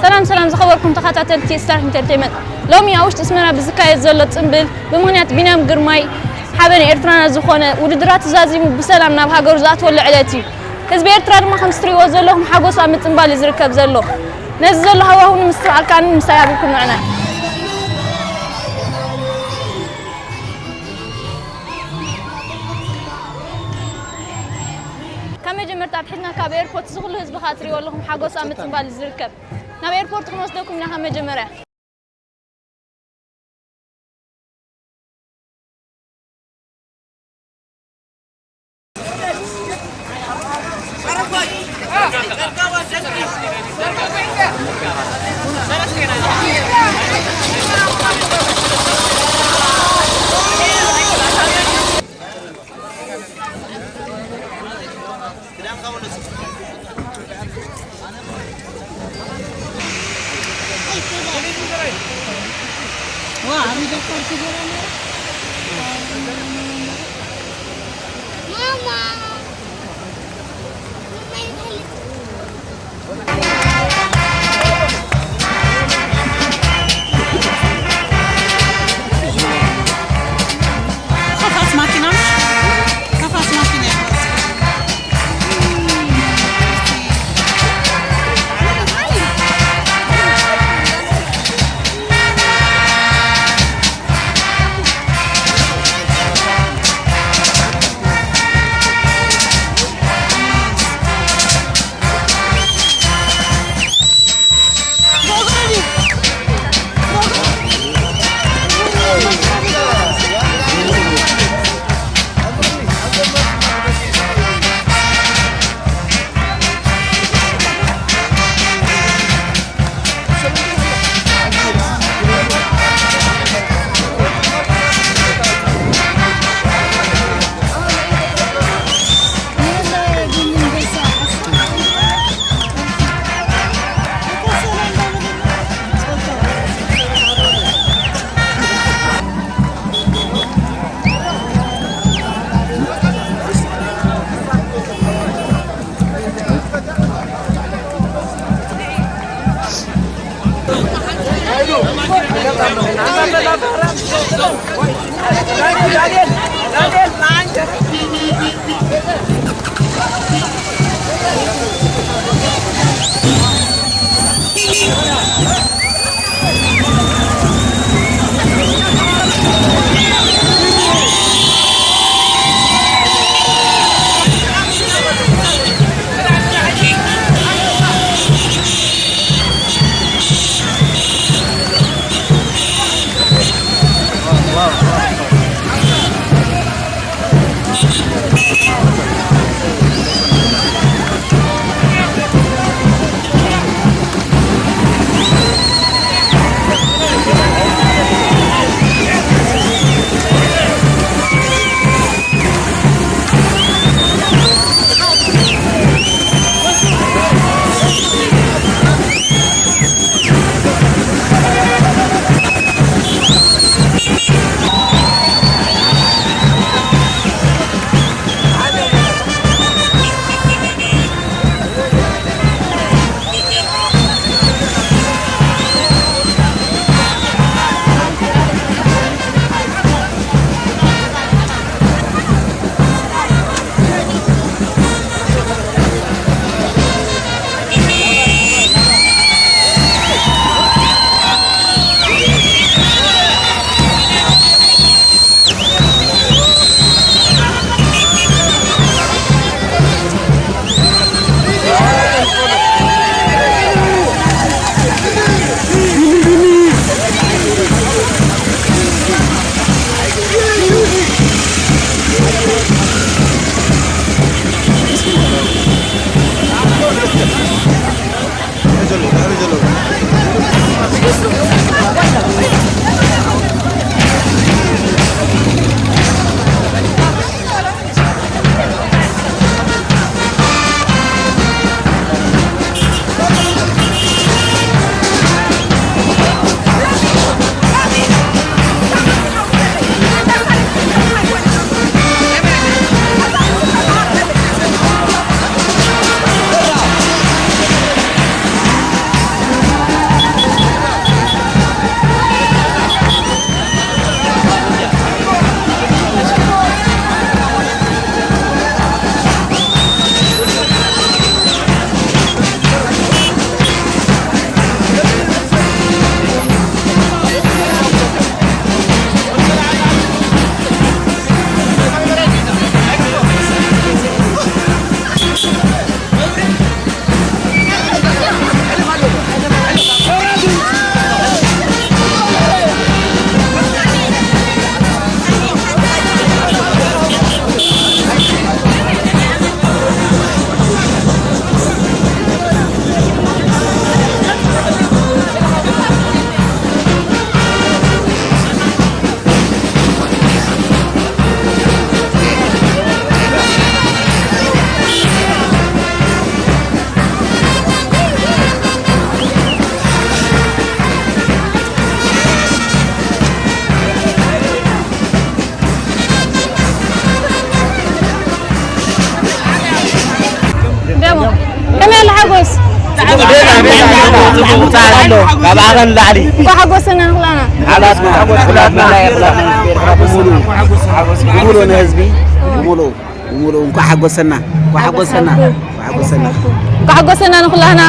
ሰላም ሰላም ዝኸበርኩም ተኸታተልቲ ስታር ኢንተርቴይመንት፣ ሎሚ ኣብ ውሽጢ ኣስመራ ብዝካየድ ዘሎ ጽምብል ብምኽንያት ቢንያም ግርማይ ሓበን ኤርትራና ዝኾነ ውድድራት ተዛዚሙ ብሰላም ናብ ሃገሩ ዝኣትወሉ ዕለት እዩ። ህዝቢ ኤርትራ ድማ ከምዚ ትሪእዎ ዘለኹም ሓጎሱ ኣብ ምጽንባል እዩ ዝርከብ ዘሎ። ነዚ ዘሎ ሃዋሁ ንምስትብዓል ከኣ ንምሳይ ሃብኩም ንዕና። ካብ መጀመርታ ኣትሒዝና ካብ ኤርፖርት እዚ ኩሉ ህዝቢ ከኣ ትሪእዎ ኣለኹም ሓጎሱ ኣብ ምጽንባል እዩ ዝርከብ። ናብ ኤርፖርት ክንወስደኩም ኢና ካብ መጀመርያ። ካብ ዓቐን ላዕሊ። እንኳዕ ሓጎሰና ንኹላና። ሓጎስ ኩላትና። ብሙሉ፣ ብሙሉ ንህዝቢ፣ ብሙሉ፣ ብሙሉ እንኳዕ ሓጎሰና፣ እንኳዕ ሓጎሰና፣ እንኳዕ ሓጎሰና። እንኳዕ ሓጎሰና ንኹላና።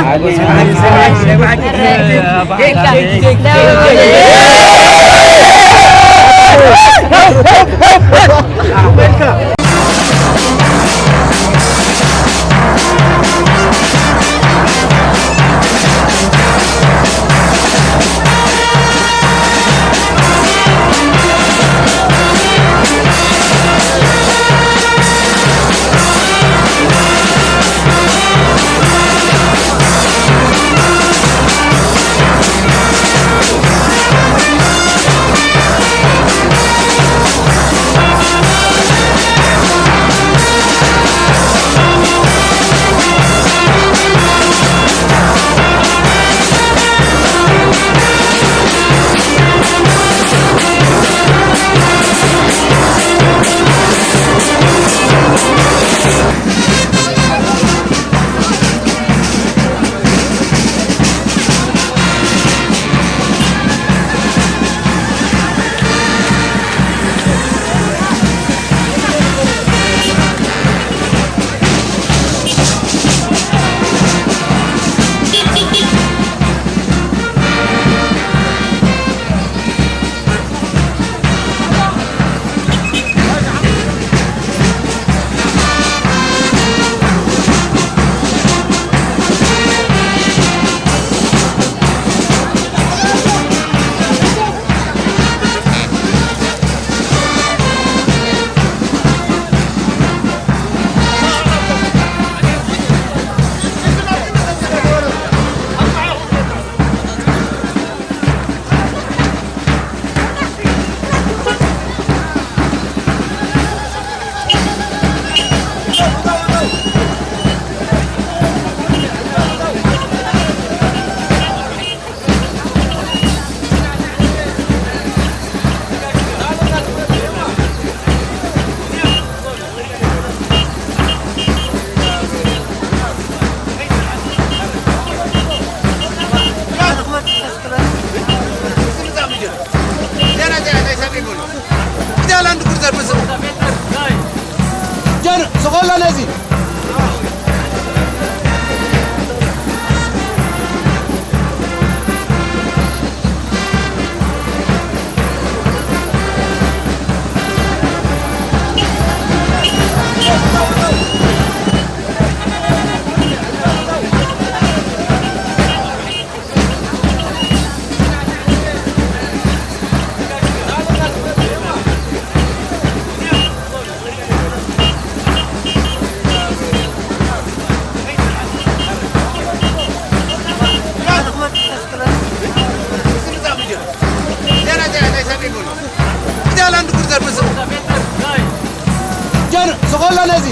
ጀን፣ ስቆላ ነዚ።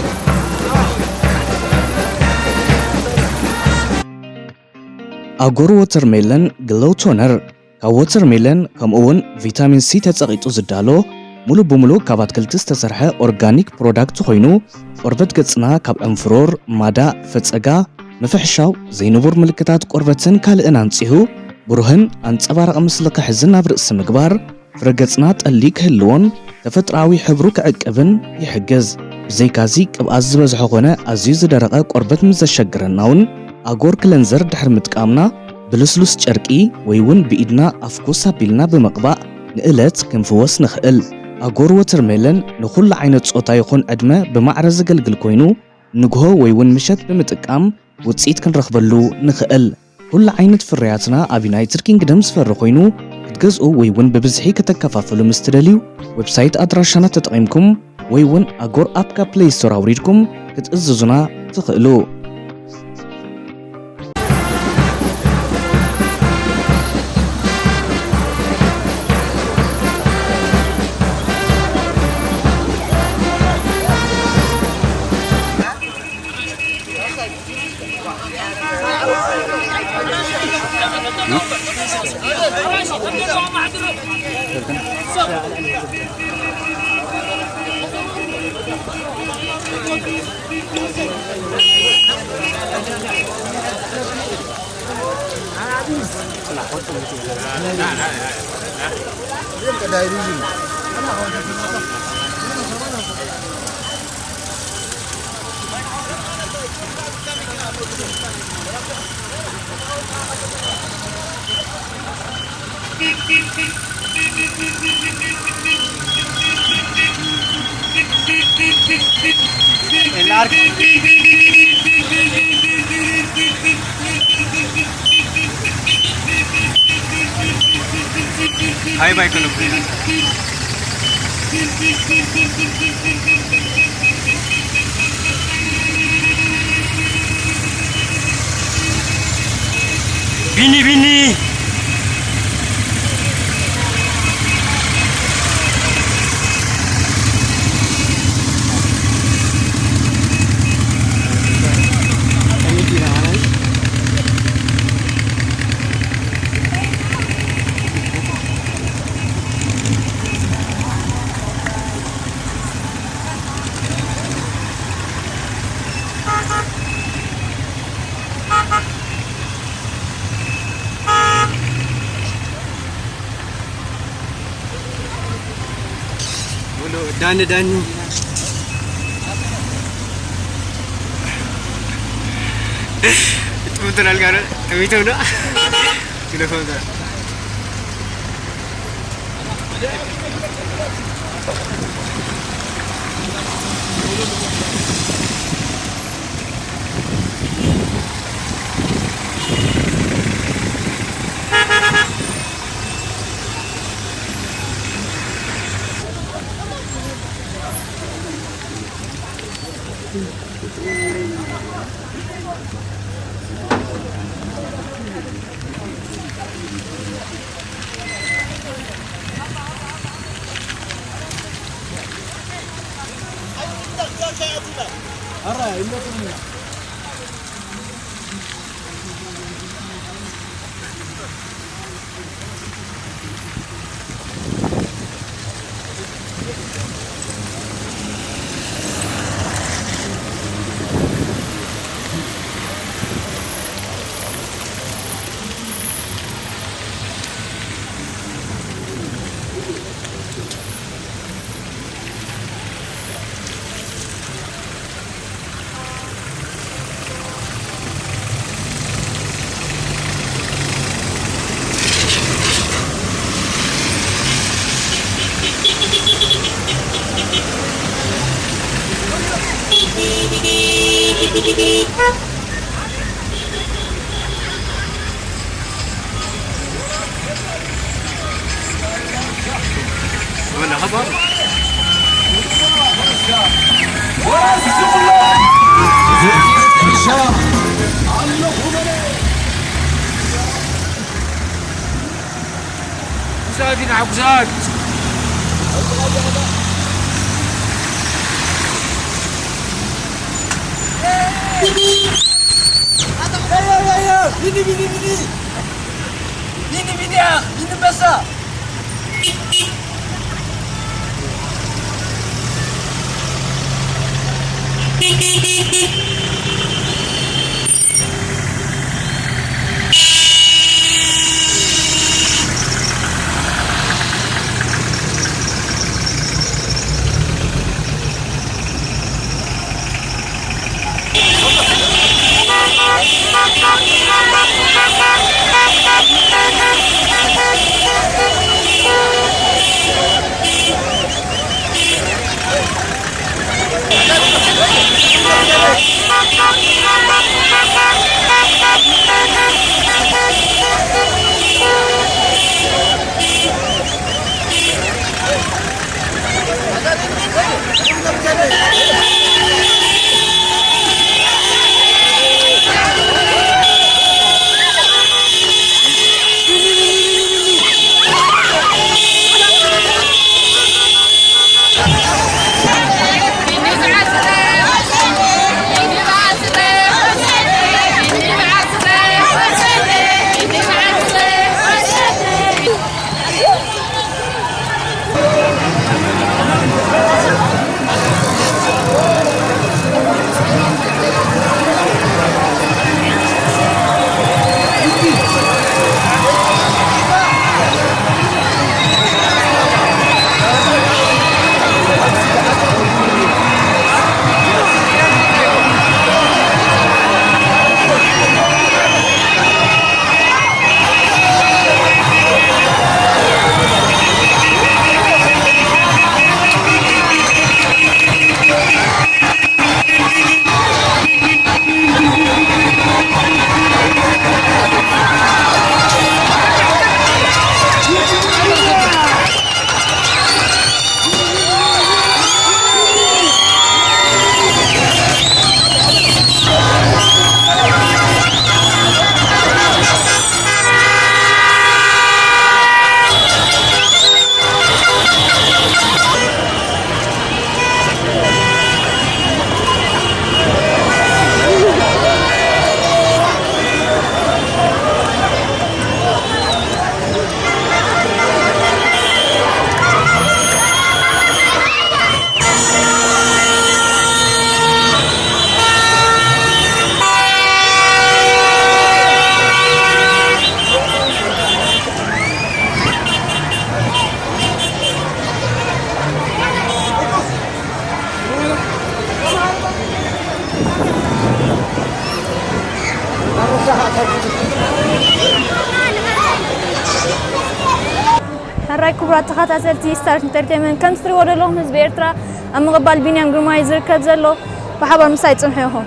ኣጎር ወተርሜለን ግሎው ቶነር ካብ ወተርሜለን ከምኡ እውን ቪታሚን ሲ ተጸቒጡ ዝዳሎ፣ ሙሉ ብሙሉ ካብ ኣትክልቲ ዝተሰርሐ ኦርጋኒክ ፕሮዳክት ኮይኑ፣ ቆርበት ገጽና ካብ ዕንፍሮር፣ ማዳእ፣ ፈጸጋ፣ ምፍሕሻው፣ ዘይንቡር ምልክታት ቆርበትን ካልእን ኣንጺሁ፣ ብሩህን ኣንጸባራቒ ምስሊ ክሕዝን ኣብ ርእሲ ምግባር፣ ፍረ ገጽና ጠሊ ክህልዎን ተፈጥሮኣዊ ሕብሩ ክዕቅብን ይሕግዝ። ብዘይካዚ፣ ቅብኣት ዝበዝሖ ኾነ ኣዝዩ ዝደረቐ ቆርበት ምስ ዘሸግረና እውን፣ ኣጎር ክለንዘር ድሕሪ ምጥቃምና፣ ብልስሉስ ጨርቂ ወይ እውን ብኢድና ኣፍኩስ ኣቢልና ብምቕባእ ንእለት ክንፍወስ ንኽእል። ኣጎር ወተርሜለን ንኹሉ ዓይነት ጾታ ይኹን ዕድመ ብማዕረ ዘገልግል ኮይኑ፣ ንግሆ ወይ እውን ምሸት ብምጥቃም ውጽኢት ክንረኽበሉ ንኽእል። ኩሉ ዓይነት ፍርያትና ኣብ ዩናይትድ ኪንግደም ዝፈሪ ኮይኑ፣ ክትገዝኡ ወይ እውን ብብዝሒ ከተከፋፍሉ ምስ ትደልዩ፣ ዌብሳይት ኣድራሻና ተጠቒምኩም ወይ እውን ኣጎር ኣፕ ካብ ፕሌይ ስቶር ኣውሪድኩም ክትእዝዙና ትኽእሉ። ሃይ ባይ ክለብ። ቢኒ ቢኒ። ዳኒ ዳኒ። ትሙትን ኣልጋረ ተሚቶም ዶ? ቴሌፎን ዶ? ጉዛት ኢና ጉዛት። ቢኒ ቢኒ ቢኒ ቢኒ ቢኒ ቢኒ በሳ። ክቡራት ተኸታተልቲ ስታርት ኢንተርቴይንመንት፣ ከም እትሪእዎ ዘለኹም ህዝቢ ኤርትራ ኣብ ምቕባል ቢንያም ግርማይ ዝርከብ ዘሎ፣ ብሓባር ምሳይ ጽንሑ ኢኹም።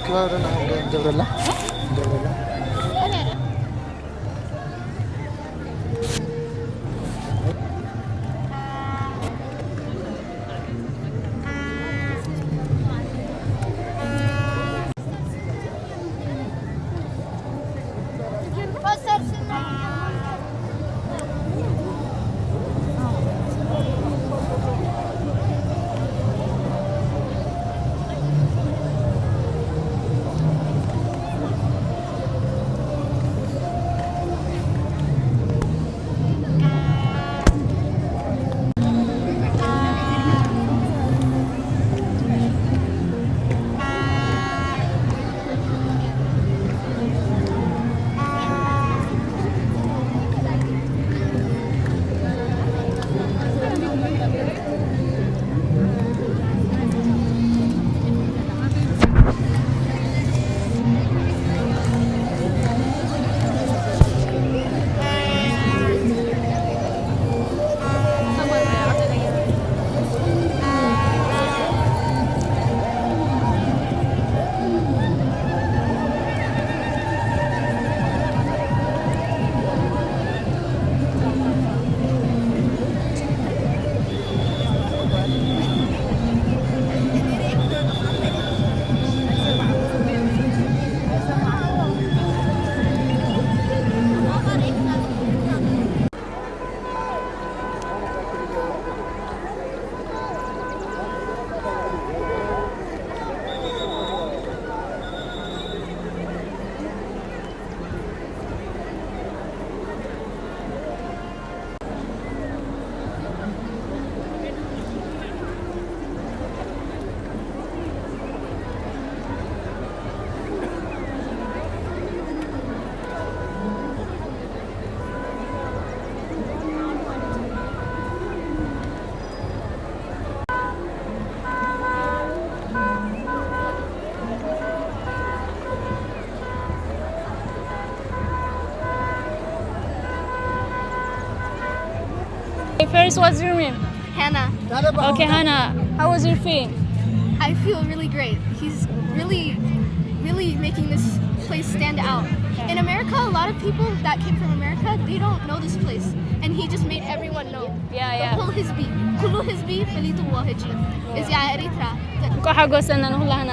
ከባቢ ደና ደብረላ ደብረላ First, what's your name? Hannah. Okay, Hannah, how was your film? I feel really great. He's really, really making this place stand out. In America, a lot of people that came from America, they don't know this place, and he just made everyone know. Yeah, yeah. The whole ህዝቢ፣ ኩሉ ህዝቢ ፈሊጥዎ ሕጂ። እዚኣ ኤሪትራ። እንኳዕ ሓጎሰና ንኹላህና።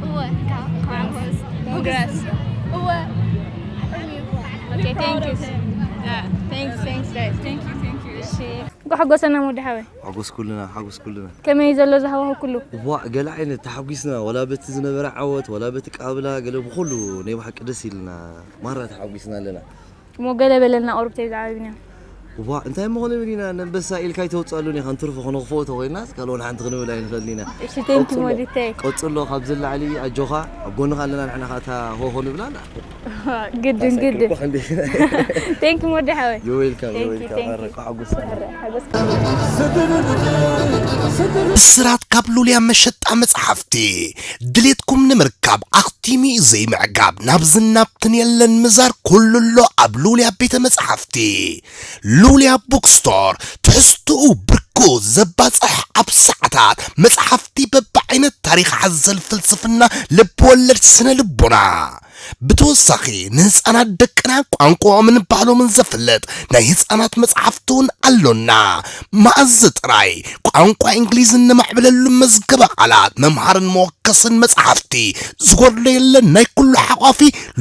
እወ፣ እንኳዕ፣ እንኳዕ ሓጎስ። Congrats. እወ። Okay, thank you. Yeah, thanks, thanks, guys. Thank you, thank you. እሺ። እንኳዕ ሓጎሰና ወዲ ሓወይ። ሓጎስ ኩልና፣ ሓጎስ ኩልና። ከመይ ዘሎ ዝሃዋሁ ኩሉ? እዋ፣ ገለ ዓይነት ተሓጒስና፣ ወላ በቲ ዝነበረ ዓወት፣ ወላ በቲ ቃብላ፣ ገለ ብኹሉ ናይ ብሓቂ ደስ ኢልና፣ ማራ ተሓጒስና ኣለና። እሞ ገለ በለልና ቁሩብ ተይ ዝዓብና። እዋ፣ እንታይ እሞ ኮነ ብሊና፣ ነንበሳ ኢልካ ይተውፅኣሉን ኢኻ፣ እንትርፎ ክነኽፍኦ ተኾይናስ፣ ካልኦን ሓንቲ ክንብል ኣይንኽእልን ኢና። እሺ፣ thank you ቀፅሎ፣ ሞዲተይ። ቀፅሎ፣ ካብዚ ንላዕሊ ኣጆኻ፣ ኣብ ጎንኻ ኣለና፣ ንሕና ኻታ ሆሆ ንብላ ኣላ። ግድን፣ ግድን። እኮ ክንደይ። Thank you ሞዲ ሓወይ። You're welcome, you're Thank you, welcome። Thank you። ኣረ፣ ሓጎስ። ኣረ፣ ሓጎስ። ብስራት ካብ ሉልያ መሸጣ መጽሓፍቲ። ድሌትኩም ንምርካብ ኣኽቲሙ እዩ ዘይምዕጋብ። ናብዝን ናብትን የለን ምዛር፣ ኩሉ ኣሎ ኣብ ሉልያ ቤተ መጽሓፍቲ። ሉልያ ቡክስቶር፣ ትሕዝትኡ ብርኩ ዘባጽሕ፣ ኣብ ሰዓታት መጽሓፍቲ በብዓይነት፣ ታሪኽ ሓዘል፣ ፍልስፍና፣ ልብወለድ፣ ስነ ልቦና። ብተወሳኺ ንህፃናት ደቅና ቋንቋኦምን ባህሎምን ዘፍልጥ ናይ ህፃናት መፅሓፍቲ እውን ኣሎና። መኣዝ ጥራይ ቋንቋ እንግሊዝ እነማዕብለሉ መዝገበ ቃላት፣ መምሃርን መወከስን መፅሓፍቲ ዝጎድሎ የለን። ናይ ኩሉ ሓቋፊ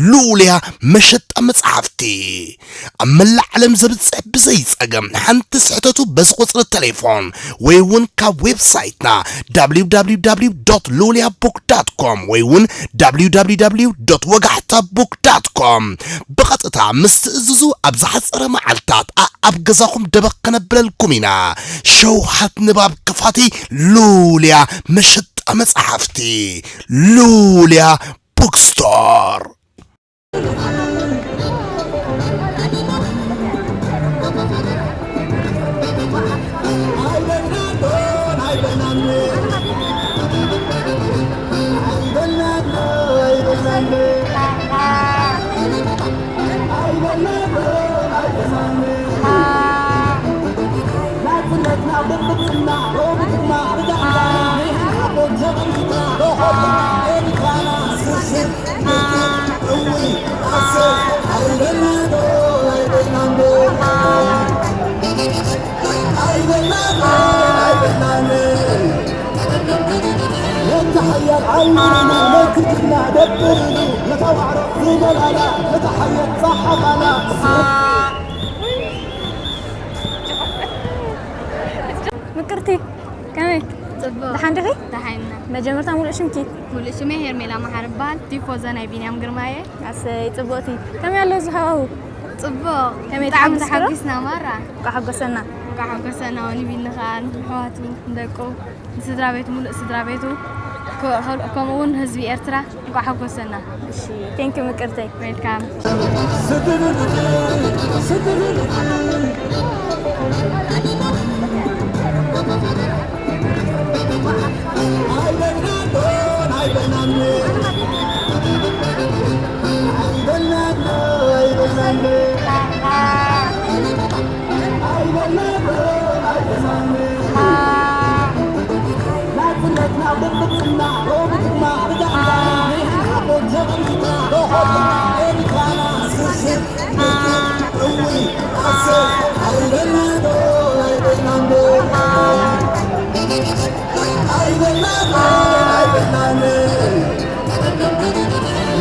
ልኡልያ መሸጣ መፅሓፍቲ ኣብ መላእ ዓለም ዘብፅሕ ብዘይ ፀገም። ሓንቲ ስሕተቱ በዚ ቁፅሪ ቴሌፎን ወይ እውን ካብ ዌብሳይትና www.loliabook.com ወይ እውን www.ወጋሕታbook.com ብቐጥታ ምስ ትእዝዙ ኣብ ዝሓፀረ መዓልታት ኣኣብ ገዛኹም ደበኽ ከነብለልኩም ኢና። ሸውሃት ንባብ ክፋቲ ሉልያ መሸጣ መፅሓፍቲ ሉልያ ቡክስቶር። ወዲ ሓያል ዓውርሉ፣ ነቲ ጅግና ደብርሉ፣ ነታ ዋዕሮ ዝበላላ፣ ነታ ሓየት ጸሓቓላ። ምቅርቲ፣ ከመይ? ጽቡቕ። ደሓን ዲኺ? ደሓን ኢና። መጀመርታ ሙሉእ ሽምኪ? ሙሉእ ሽመይ ሄርሜላ መሓሪ እበሃል። ቲፎዞ ናይ ቢንያም ግርማየ። ኣሰይ፣ ጽቡቕቲ። ከመይ ኣሎ እዚ ሃዋሁ? ጽቡቕ። ከመይ ብጣዕሚ ተሓጉስክሮ? ተሓጒስና ማራ። እንኳዕ ሓጎሰና። እንኳዕ ሓጎሰና፣ ንቢኒ ኸኣ፣ ንኣሕዋቱ፣ ንደቁ፣ ንስድራ ቤቱ፣ ሙሉእ ስድራ ቤቱ፣ ከ-፣ ከምኡ እውን ህዝቢ ኤርትራ እንኳዕ ሓጎሰና። እሺ፣ ቴንክ ዩ ምቅርተይ። ዌልካም።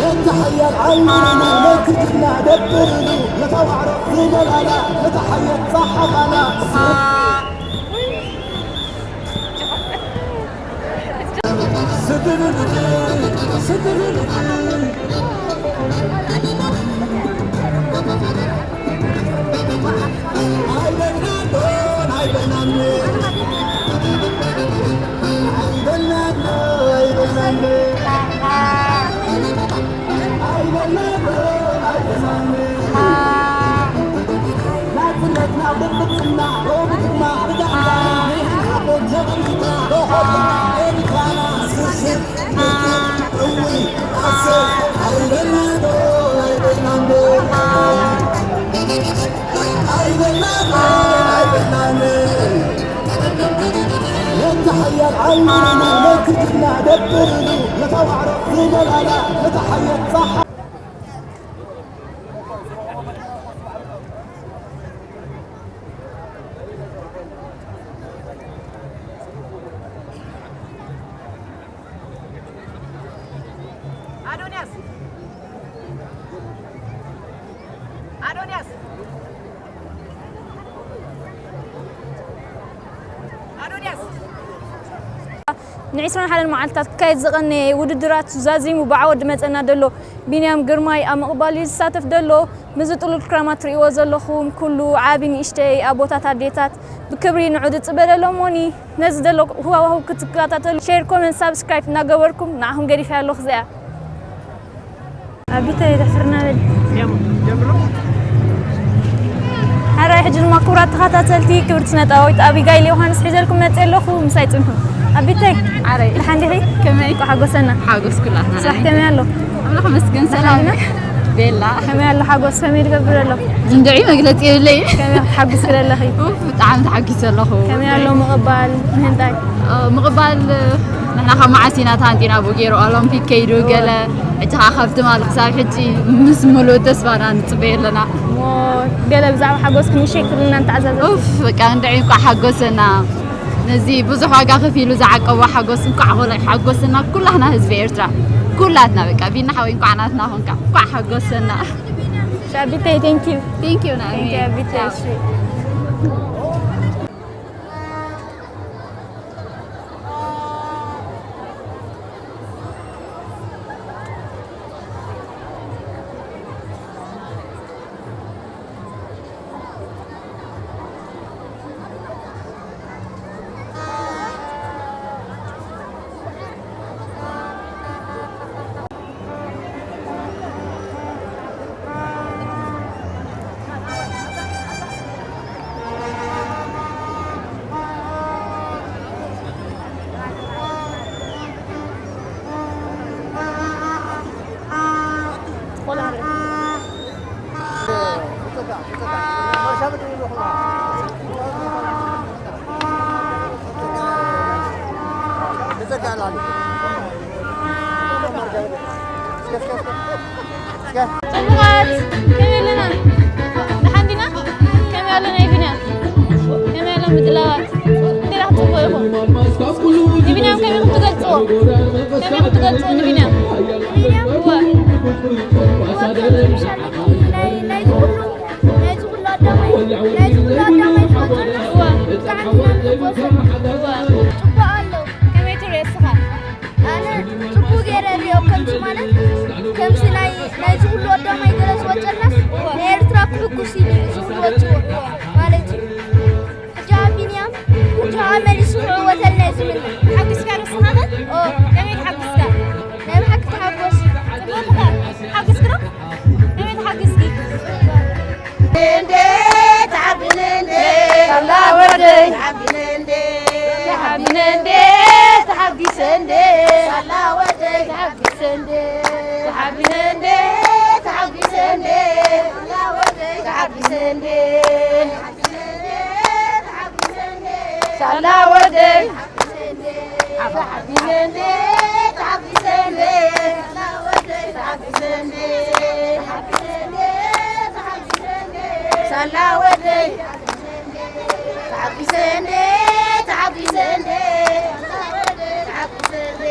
ወዲ ሓያል ዓውርሉ፣ ነቲ ጅግና ደብርሉ፣ ነታ ዋዕሮ ዝበላላ፣ ነታ ሓየት ጸሓቓላ። ወዲ ሓያል ዓውርሉ፣ ነቲ ጅግና ደብርሉ፣ ነታ ዋዕሮ ዝበላላ፣ ነታ ሓየት ጸሓ- ኣዶንያስ! ኣዶንያስ! ኣዶንያስ! ንዒስራን ሓደን መዓልትታት ክካየድ ዝቐነየ ውድድራት ዛዚሙ ብዓወት ድመጸና ደሎ ቢንያም ግርማይ ኣብ ምቕባል እዩ ዝሳተፍ ደሎ። ምስዚ ጥሉል ክራማት ትርእይዎ ዘለኹም ኩሉ ዓቢ ንእሽተይ ኣቦታት ኣዴታት ብክብሪ ንዑ ድጽበ ደሎ እሞኒ ነዚ ደሎ ህዋዋሁ ክትከታተሉ ሼር፣ ኮመንት፣ ሳብስክራይብ እናገበርኩም ንዓኹም ገዲፈ ኣለኹ እዚኣ። ኣቢተይ ድሕርና በል። ሓራይ ሕጂ ድማ ክቡራት ተኸታተልቲ ክብርቲ ስነ-ጥበባዊት ኣቢጋይል ዮሃንስ ሒዘልኩም መጽእ ኣለኹ፣ ምሳይ ጽንሑ። ኣቢተይ ሓራይ ድሓን ዲኺ? ከመይ? እንኳዕ ሓጎሰና። ሓጎስ ኩላትና። ስራሕ ከመይ ኣሎ? ኣምላኽ መስገን ሰላም። ሰላም። ቤላ። ከመይ ኣሎ ሓጎስ? ከመይ ትገብር ኣሎ? እንድዒ መግለጺ የብለይ። ከመይ ክትሓጉስ ክደለኺ? ኡፍ፣ ብጣዕሚ ተሓጊሰ ኣለኹ። ከመይ ኣሎ ምቕባል ምህንጣይ? ኦ፣ ምቕባል፣ ንሕና ካብ መዓስ ኢና ተሃንጢና ብኡ ገይሩ ኦሎምፒክ ከይዱ ገለ፣ ሕጂ ኸዓ ካብ ትማሊ ክሳብ ሕጂ ምስ ምሉእ ተስፋና ንጽበዮ ኣለና። እሞ ገለ ብዛዕባ ሓጎስኪ ንእሽተይ ክትብልና ንተዓዛዘብቲ? ኡፍ፣ በቃ እንድዒ እንኳዕ ሓጎሰና። ነዚ ብዙሕ ዋጋ ከፊሉ ዝዓቀቦ ሓጎስ እንኳዕ ኾነ ሓጎሰና ኩላትና ህዝቢ ኤርትራ። ኩላትና በቃ ቢና ሓወይ እንኳዕ ናትና ኾንካ። እንኳዕ ሓጎሰና። ሻቢተይ፣ ቴንክ ዩ። ቴንክ ዩ ናኒ። ቴንክ ዩ ኣቢተይ፣ ቻው። እሺ። ጽቡቓት፣ ከመይ ኣለና? ደሓን ዲና? ከመይ ኣሎ ናይ ቢንያም? ከመይ ኣሎ ምድላዋት? እንዴት ክትጽብቑ ኢኹም? ንቢንያም ከመይ ኢኹም ትገልጽዎ? ከመይ ኢኹም ትገልጽዎ ንቢንያም? ቢንያም? እወ። ናይ፣ ናይዚ ኩሉ፣ ናይዚ ኩሉ ኣዳማይ፣ ናይዚ ኩሉ ኣዳማይ ዝወጸና እወ። ብጣዕሚ ኢና ንሕጎስ። እወ። ጽቡቕ ኣሎ። ከመይ ትርእዮ እስኻ? ኣነ ጽቡቕ ገይረ እርእዮ፣ ከምዚ ማለት፣ ከምዚ ናይ፣ ናይዚ ኩሉ ቀዳማይ ገለ ዝወጸናስ ንኤርትራ ክሕጉስ ኢሉ እዩ እዚ ኩሉ ወጽዎ ማለት እዩ። ሕጂ ኣብ ቢንያም፣ ሕጂ ኣብ መሊሱ ክዕወተልና እዩ ዝምነ። ተሓጒስካ ዶ ንስኻ ኸ? ኦ። ከመይ ተሓጒስካ? ናይ ብሓቂ ተሓጎስ። ጽቡቕ ኢኻ። ተሓጒስኪ ዶ? ከመይ ተሓጒስኪ? እንዴ ተሓቢነ እንዴ ሳላ ወደይ ተሓቢነ እንዴ ተሓቢነ እንዴ ተሓጊሰ እንዴ ሳላ ወደይ ተሓጊሰ እንዴ ተሓቢነ እንዴ ተሓጊሰ እንዴ ሳላ ወደይ ተሓጊሰ እንዴ ሳላ ወደይ ሳላ ወደይ ተሓጒሰ እንዴ ተሓጒሰ እንዴ ተሓጒሰ እንዴ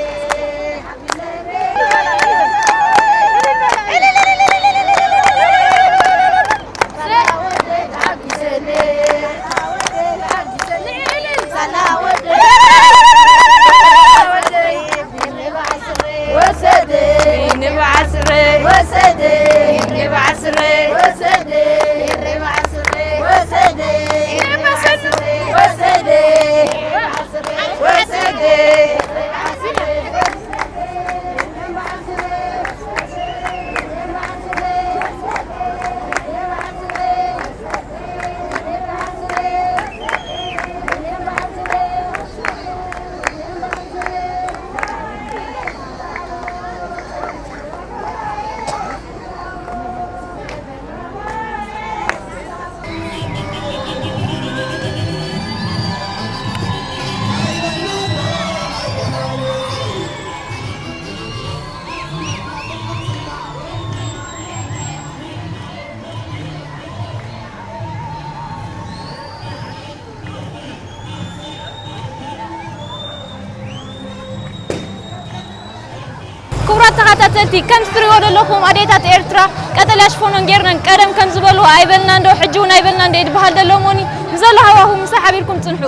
ክቡራት ተኸታተልቲ፣ ከም ትሪእዎ ዘለኹም ኣዴታት ኤርትራ ቀጠልያ ሽፎኖን ጌርነን ቀደም ከም ዝበሉ ኣይበልና እንዶ ሕጂ እውን ኣይበልና እንዶ እዩ ዝበሃል ዘሎ እሞኒ፣ ንዘሎ ሃዋሁ ምሳይ ሓቢርኩም ጽንሑ።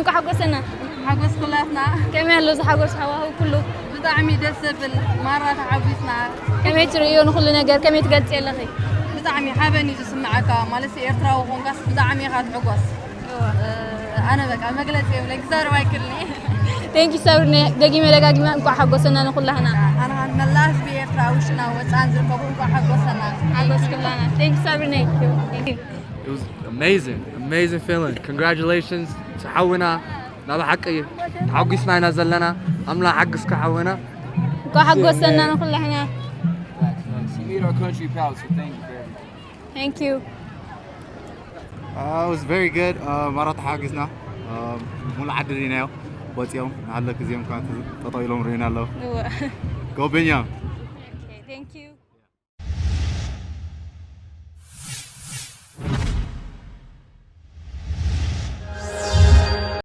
እንኳዕ ሓጎሰና። ሓጎስ ኩላትና። ከመይ ኣሎ እዚ ሓጎስ ሃዋህው ኩሉ? ብጣዕሚ ደስ ዘብል ማራ ተሓጒስና። ከመይ ትርእዮ ንኹሉ ነገር ከመይ ትገልጽ ኣለኺ? ብጣዕሚ ሓበን እዩ ዝስምዓካ ማለት ኤርትራዊ ኮንካስ ብጣዕሚ ኢኻ ትሕጎስ። ኣነ በቃ መግለፂ የብለይ ክዛረብ ኣይክልኒ። Thank you ሳብሪነ፣ ደጊመ ደጋጊመ እንኳዕ ሓጎሰና ንኹላህና። ኣነ መላ ህዝቢ ኤርትራ ውሽጥና ወፃን ዝርከቡ እንኳዕ ሓጎሰና። ሓጎስ ኩላና። Thank you ሳብሪነ። It was amazing, amazing feeling. Congratulations to ሓውና። ናብ ሓቂ ተሓጒስና ኢና ዘለና። ኣምላኽ ሓግዝካ ሓውና። እንኳዕ ሓጎሰና ንኹላህና። He made our country proud, so thank you for everything. Thank you. Uh, it was very good. Uh, ማራ ተሓጊዝና ሙሉ ዓዲ ሪናዮ ወፂኦም ንሃለ ግዜኦም ከዓ ጠጠው ኢሎም ሪና ኣለዉ። ጎበኛ። Thank you.